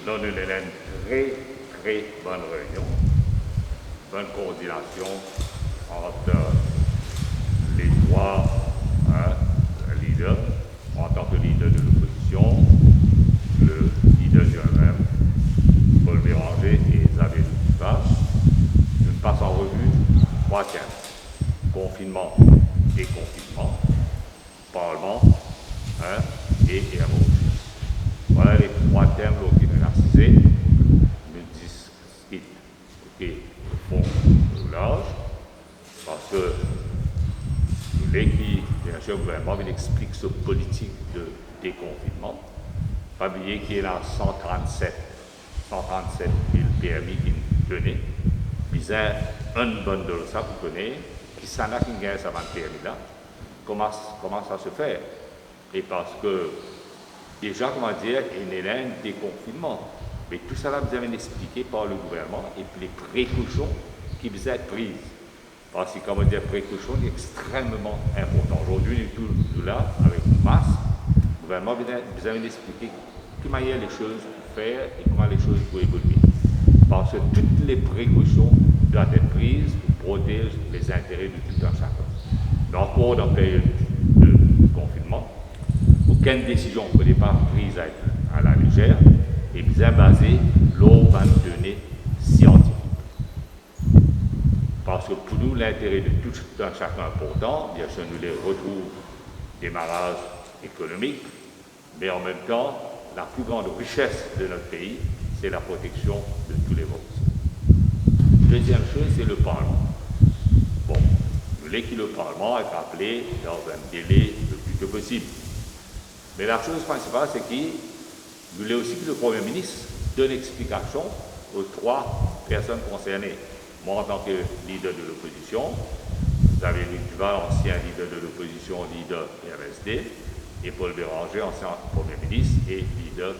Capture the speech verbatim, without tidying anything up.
Non, nou ena enn tre, tre bonn reynion, bonn koordinasion ant letrwa, hein, lider. An tan ki lider de lopozision, le lider di R M M, Paul Bérenger e Xavier Duval, nou pas an revi trwa tem: konfinnman, dekonfinnman, parlman, hein, e R O G. Vwala le trwa tem lor ki nou ena asize, nou diskit, ok, lofon, lolarz, parski nou le ki, biensir, gouvernman vinn explik so politik de dekonfinnman. Pa bliye ki ena san trannset, san trannset mil permi ki done. Bizin unbundle sa pou kone kisannla ki gagn sa bann permi la, kouma, kouma sa se fer. E parski deza, kouma dir, ena enn dekonfinnman, me tousala bizin vinn explike par le gouvernman e le prekosion ki bizin priz. Parski, kouma dir, prekosion li extrememan inportan. Azordi nou tou nou la avek mask, gouvernman bizin, bizin vinn explike ki manier lesoz pou fer e kouma lesoz pou evolye. Parski tou le prekosion dwa et priz pou protez lezintere de tou un sakenn. Nou ankor dan period de konfinnman, okenn desizion pou pa priz a, a la lezer e bizin baze lor bann done siantifik. Parski pou nou, lintere de tou un sakenn inportan, biensir, nou le retrouv demaraz ekonomik, me an mem tan, la pli gran rises de not pei, se la proteksion de tou le mond. Deziem soz, se le parlman. Bon, nou le ki le parlman inn aple dan enn dele le pli to posib. Me lasoz prinsipal, se ki nou le osi ki le Premie Minis donn explikasion o trwa personn konserne. Mwa, an tan ki lider de lopozision, Xavier Duval, ansien lider de lopozision, lider M S D, e Paul Bérenger, ansien Premie Minis e lider